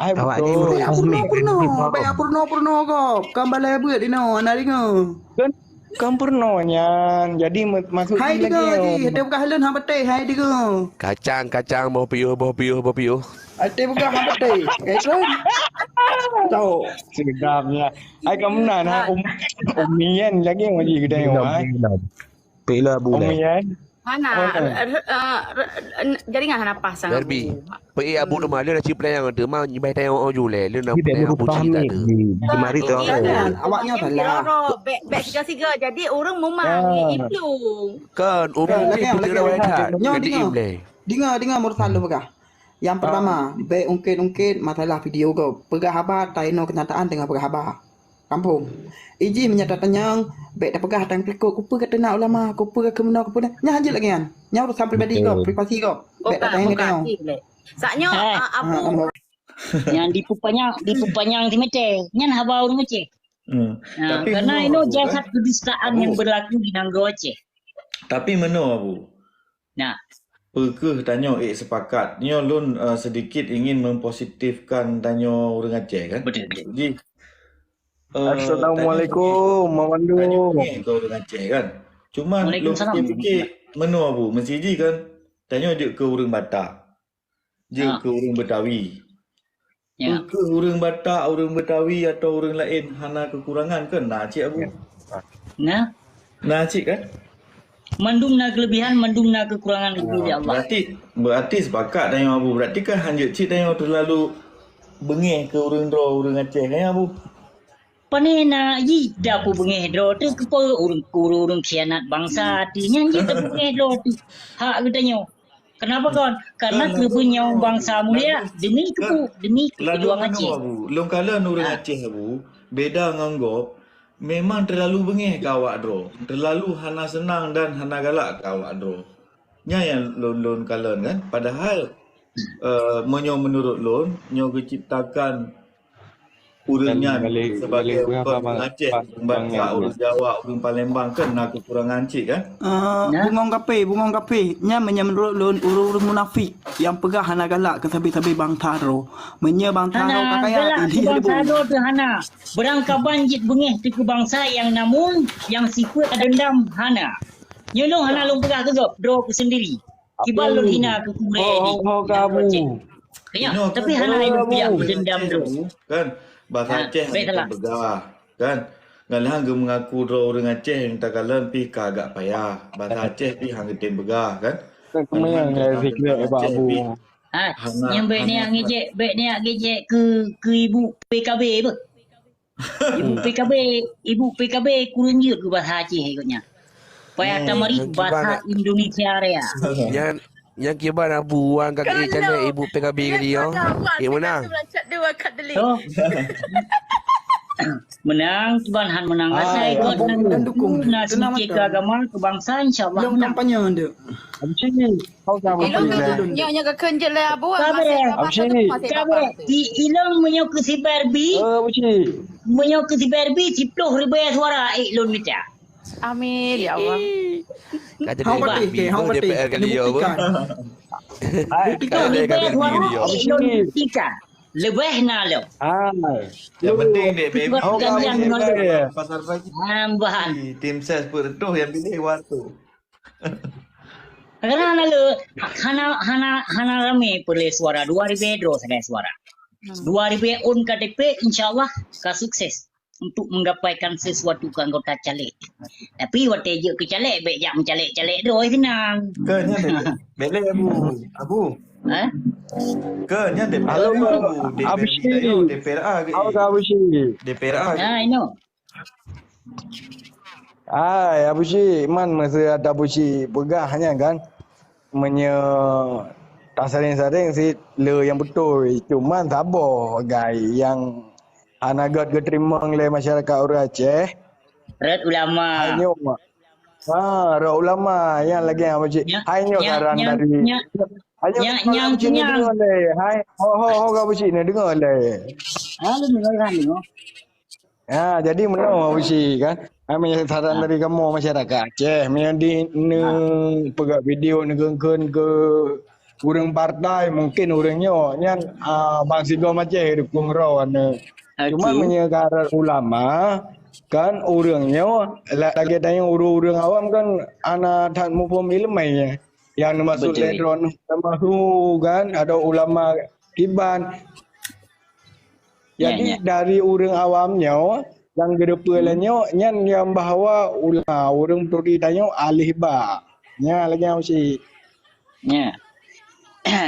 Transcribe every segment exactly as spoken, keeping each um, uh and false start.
Ai, awak ni betul. Ureueng peurunoe-peurunoe, baik peurunoe-peurunoe gob. Kan balai buet inoe, hana deungoe. Kan, kan peurunoe nyan. Jadi, me-, maksud hai lagi deungoe jih, teupeugah lôn hana beutôi, hai deungoe. Kacang, kacang, boh piôh, boh piôh, boh piôh. Ai, teupeugah hana beutôi. Eh, kan? Tahu. Sedapnya. Ai, kamu nah, nah, um, umian lagi ngaji kita ni, ai. Pek lah, Bu, Umi, eh? Hana, oh, re-, re-, eh, re-, re-, jaringan hana pasang, Derby. Abu. Peuék Abu teuma, lheueh na cit peurtanyaan teuma, nibak tanyong oh ju lé, lheueh na peurtanyaan Abu cit tak ada. Di, di mari tu. Awaknya salah. Bèk, bèk siga-siga. Jadi, ureueng mumang, ah, iplueng. Kan, Umi, kan, lagèe, lagèe, lagèe. Nyoe, dengar. Dengar, dengar, Mursaluh peugah. Nyang pertama, bèk ungkét-ungkét masalah video gob. Peugah haba, tainoe keunyataan teungoh peugah haba. Kampung. Iji meunyoe tatanyong, bèk tapeugah tang keu likot, keupeue ka teunak ulama, keupeue ka keumeunong, keupeue dah. Nyan hanjeuet lagèe nyan. Nyan urusan pribadi gob, privasi gob. Bèk tatanyong keu tanyoe. Saat nyoe, ah, Abu. Nyan dipeupanyang, dipeupanyang simeutée. Nyan haba ureueng Aceh. Hmm. Nah, tapi karena inoe jasad kedustaan yang berlaku di nanggroe Aceh. Tapi meunoe, Abu. Nah. Peu kheueh tanyoe ék sepakat? Nyoe lôn, eh, sedikit ingin mempositifkan tanyoe ureueng Aceh, kan? Betul, betul. Jadi, eh, assalamualaikum, Mak Pandu. Tanyoe, tanyoe ke ureueng Aceh, kan? Cuma lôn pikir-pikir, meunoe, Abu, meusti jih, kan? Tanyoe jeuet keu ureueng Batak. Jeuet keu ureueng Betawi. Ya. Peu kheueh ureueng Batak, ureueng Betawi atau ureueng laén hana kekurangan, kan? Na cit, Abu? Ya. Nah. Na cit, kan? Mandum na kelebihan, mandum na kekurangan, ah, dari Allah. Berarti, berarti sepakat tanyoe, Abu. Berarti kan hanjeuet cit tanyoe terlalu beungéh keu ureueng droe, ureueng Aceh, kan, Abu? Pane na jih tapeubungéh droe teuh keupeue ureueng, ureueng khianat bansa teuh nyan jih tapeubungéh droe teuh hak geutanyoe. Kenapa kon? Karena keubeunyoe bansa mulia demi keupeue, demi keujuangan cit. Lôn kalon ureueng Aceh, Abu, beda ngon gob, memang terlalu beungéh keu awak droe, terlalu hana seunang dan hana galak keu awak droe. Nyan nyang lôn, lôn kalon kan. Padahal, eh, meunyoe menurut lôn, nyoe geuciptakan ureueng nyan sebagai ureueng Aceh, ureueng Batak, ureueng Jawa, ureueng Palembang, kan na kekurangan cit kan? Eh, bungong kape, bungong kape. Nyan meunyoe menurut lôn, ureueng-ureueng munafik nyang peugah hana galak keu sabe-sabe bansa droe. Meunyoe bansa droe ka kaya, hana galak keu bansa droe teuh hana. Beurangkaban jih beungéh teuh keu bansa nyang namun nyang sifeuet dendam hana. Nyoe lôn hana lôn peugah keu gob, droe keu sendiri. Kiban lôn hina keu kuré jih. Ho, ho, ho, Abu. Tapi hana lôn piah beudendam droe. Kan, bahasa Aceh hana teupeugah, kan? Ngon lheueh geumeungaku droe ureueng Aceh nyang takalon pih ka agak payah. Bahasa Aceh pih hana teupeugah, kan? Kan keumeunyang lé sikrék bak Abu. Ha, nyang bèk neujak ngejek, bèk neujak ngejek keu, keu ibu P K B beuh. Ibu P K B, ibu P K B kureueng jeuet keu bahasa Aceh ikot nyan. Payah tamarit bahasa Indonesia raya. Nyan, nyan kiban Abu Wan ka geuék caleg ibu P K B kali nyoe. Ék meunang. Toh. Meunang, kiban han meunang. Asai ikot nyan. Na seumiké keu agama, keu bansa, insya Allah meunang. Kampanye ndeuk. Absyi, kau sama. Ilôn, nyoe, nyoe geukheun jeuet lé Abu, masih babah tu, masih babah tu. Ilôn meunyoe keu si Barbie, eh, Absyi, meunyoe keu si Barbie, siploh ribèe suara, eh, lôn mita. Amin, ya Allah. Kata dia Barbie, D P R kali ya, apa? Siploh ribèe suara, eh, lôn buktikan. Leubeh na lôn. Ah. Yang penting dek baby. Pasal pagi. Amban. Tim ses peuet reutôh yang pilih waktu. Karena hana le, hana, hana, hana ramé peulé suara, dua ribèe droe sagai suara. Dua ribèe ôn K T P, insya Allah ka sukses untuk menggapaikan sesuatu keu anggota caleg. Tapi watèe jeuet keu caleg, bèk jak meucaleg-caleg droe sinan. Keu nyan deh, bèk lé Abu. Abu. Ha? Keu nyan deh, bèk lé Abu. Absyi. D P R A ke? Awas, Absyi. D P R A ke? Ha, inoe. Ai, Abusyik, man meuseu ata Abusyik peugah nyan kan, meunyoe tasaréng-saréng cit le nyang beutôi, cuman saboh gai nyang hana gèt geuteurimong lé masyarakat ureueng Aceh. Rot ulama. Hai nyoe. Ha, rot ulama nyang lagèe Abusyik. Hai nyoe saran dari. Hai nyoe saran Abusyik ni deungö lé. Hai, ho, ho, ho, Abusyik ni deungö lé. Ha, lôn deungö, lôn deungö. Ha, jadi meunoe Abusyik kan. Ha, meunyoe saran dari kamoe masyarakat Aceh, meunyoe di neupeugah video neukeun-keun keu ureuëng partai, mungkin ureuëng nyoe nyan, ah, bansigom Aceh dukung droe aneuk. Cuma meunyoe ka rot ulama, kan ureuëng nyoe la-, lagée tanyoe ureuëng-ureuëng awam kan hana that muphom iéleumé. Nyang neumaksud lé droeneuh ulama hu kan, ada ulama kiban. Jadi dari ureuëng awam nyoe nyang geureupeue lé nyoe nyan nyang bahwa ulama ureuëng turi tanyoe alih ba. Nya lagée nyan cit. Nya.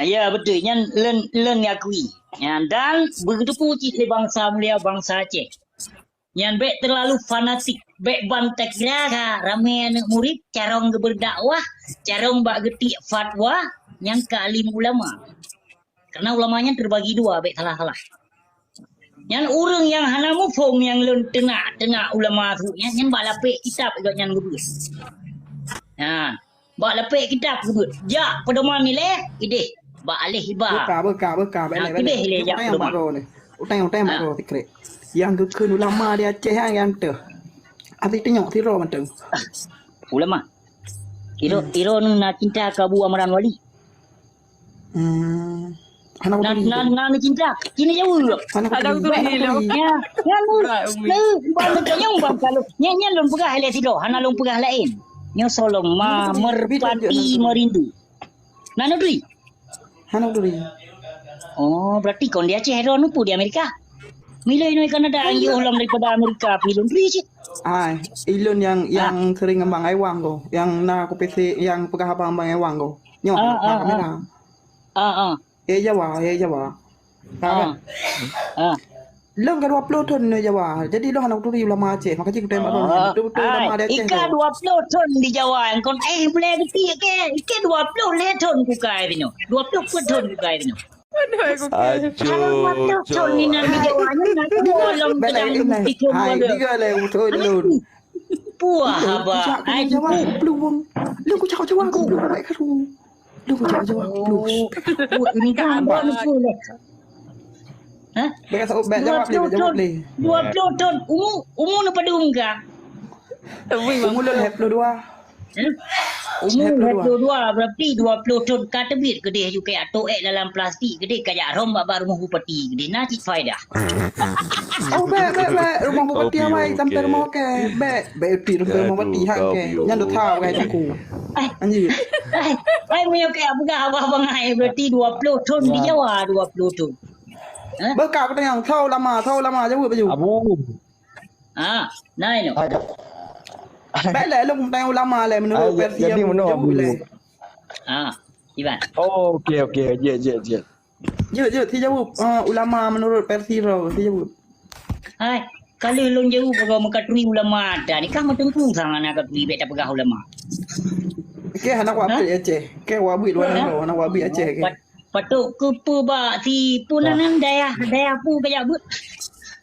Ya beutôi nyan lôn, lôn ngakui. Nya dan beuteupeue cit lé bansa mulia bansa Aceh. Nyan bék teulalu fanatik, bék ban takira ka ramé aneuk murit carông geubeurdakwah, carông bak geutiek fatwa nyang ka alim ulama. Karena ulama nyan terbagi dua, bék salah-salah. Nyan ureuëng nyang hana muphom nyang lôn teunak-teunak ulama su nyan, nyan bak lapék kitab gobnyan geubeuet. Ha, bak lapék kitab geubeuet. Jak peudoman ilée ideh bak alih iba. Beuka, beuka, beuka. Bék lé, bék lé. Ideh ilée jak peudoman. Utang, utang bak droe sikrék. Nyang geukheun ulama di Aceh nyan, nyan teuh. Até teunyok sidroe mantong. Ulama. Iro, iro na cinta ka Abu Amran Wali. Hmm. Hana na, na, na cinta. Kini jauh. Hana kuturi. Ya, ya lu. Lu bang tanya bang kalau. Nya nya lôn peugah lé sidroe, hana lôn peugah laén. Nyo solong ma merpati merindu. Na nuturi. Hana kuturi. Oh, berarti kon di Aceh ro nupu di Amerika. Mila inoe Kanada, ayo lom daripada Amerika, pi lôn turi cit. Ai, ilôn yang, yang sering ngembang ai wang ko, yang na aku pese yang peugah abang bang ai wang ko. Nyoh, ah, ah, kamera. Ah, ah. Eh, Jawa, eh, Jawa. Ah. Ah. Lôn ka dua puluh thon di Jawa. Jadi lôn hana turi ulama Aceh. Maka cik kutai mak lôn. Betul-betul ulama di Aceh. Ika dua puluh thon di Jawa. Kon eh boleh geti ke? Ika dua puluh leh thon kukai bino. Dua puluh pun thon kukai bino. Aduh, aku kira. Aduh, dua puluh thon ni nak di Jawa ni nak tolong. Hai, tiga leh betul lôn. Puah haba. Ai Jawa puluh. Lôn ku cakap Jawa puluh. Baik karu. Lôn ku cakap Jawa puluh. Ini kan abang pun. Hah? Baik, baik jawab leh, baik jawab leh. Dua puluh thon. Umu, umu na padum ka? Umu lôn dua puluh dua. Umu dua puluh dua, berarti dua puluh thon ka teubiet keudeh ju kaya toek dalam plastik keudeh kajak rom bak rumoh bupati keudeh na cit faedah. Oh, bèk, bèk, bèk. Rumoh bupati awai sampai rumoh ke. Bèk, bèk pi sampai rumoh bupati hak ke. Nyan dosa bagai teungku. Anjir. Ai, ai, meunyoe kaya peugah abah bangai berarti dua puluh thon di Jawa, dua puluh thon. Beuka peutanyong, soe ulama, soe ulama, jaweueb baju. Abu. Ah, nah inoe. Bèk lé lôn tanyong ulama lé menurut versi jadi meunoe Abu. Ah, kiban. Oh, okey, okey. Jeuet, jeuet, jeuet. Jeuet, jeuet, si jaweueb. Ah, ulama menurut versi droe, si jaweueb. Hai, ka lheueh lôn jaweueb bagawa meukaturi ulama ada ni kah meutungku sama na katuri bèk tapeugah ulama. Okey, hana wabit Aceh. Okey, wabit luar negara, hana wabit Aceh. Pat-, patut keupeue bak si pun nan dayah, dayah pu kajak beuet.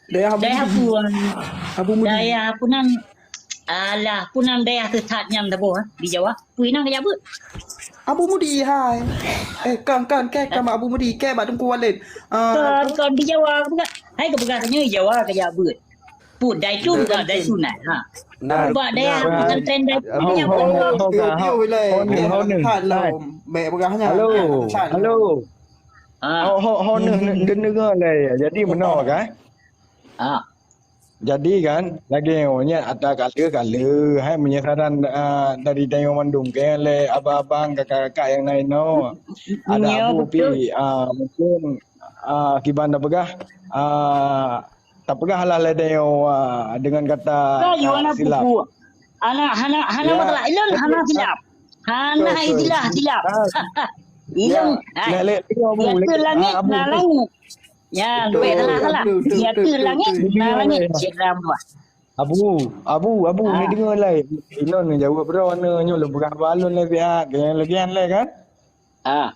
Dayah Abu Mudi. Dayah pu nan. Abu Mudi. Dayah pu nan, alah, pu nan dayah teusat nyan taboh, eh, di Jawa. Pui nan kajak beuet. Abu Mudi hai. Eh, kan, kan, ke, kan Abu Mudi, ke bak Teungku Walid. Ah, kan, kan di Jawa, bukan. Hai, kepeugah nyoe Jawa kajak beuet. Pu Daitun, bukan Daitun, ha. Nah, bak dayah pesantren Daitun. Halo. Halo. Halo. Ah. Ho, ho, ho, neuh, neuh, neuh, neuh, lé. Jadi meunoe kan? Ah. Jadi kan, lagèe nyoe nyan ata ka lheueh, ka lheueh, hai meunyoe saran, ah, dari tanyoe mandum keu lé abang-abang, kakak-kakak nyang na inoe. Ada Abu pi, ah, mungkin, ah, kiban tapeugah, ah, tapeugah lah lé tanyoe, ah, dengan kata, ah, silap. Hana, hana, hana masalah. Ilôn hana silap. Hana istilah silap. Ilôn, ah, lé, lé, Abu, lé, langit, Abu, na langit. Ya, betul, betul, betul, betul. Jatuh langit, na langit, cedera bawah. Abu, Abu, Abu, ni dengar lai. Inon ni jawab bro, ni nyoe lôn peugah bak lôn lai pihak, yang lagi an lai kan? Ah.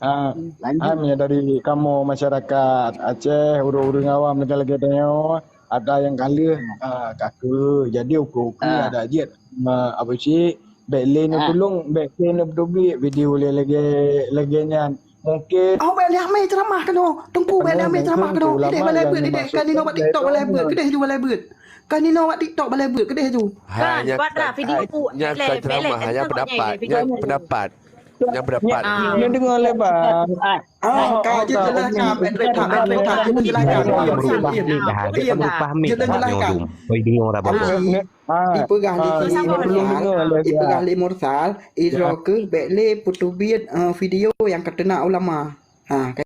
Ah, lanjut. Hanya dari kamu masyarakat Aceh, ureueng-ureueng awam lagi-lagi tanyoe, ada yang kalah, ah, kaka. Jadi ukur-ukur ada jeuet, ma, apa sih? Bèk lé neutulông, bèk lé neuteubiet video lé lagèe, lagèe nyan. Mungkin. Oh, bèk lé amai ceramah keunoe. Teungku, bèk lé amai ceramah keunoe. Idéh balai beuet, idéh. Kan inoe bak TikTok balai beuet. Keudéh ju balai beuet. Kan inoe bak TikTok balai beuet. Keudéh ju. Kan, buat lah video. Nyan bukan ceramah, nyan pendapat. Nyan pendapat. Nyang pendapat. Nyoe deungoe lé, Bang. Ah, ka jeuet jelaskan, Bang Reinhard, Bang Reinhad, jeuet jelaskan. Merubah mik dah, dia merubah mik dah nyoe dum. Oi, deungoe dah bagus. Dipeugah lé Mursal, dipeugah lé Mursal, idroe keuh bèk lé peuteubiet eh, video nyang ka teunak ulama. Ha, ka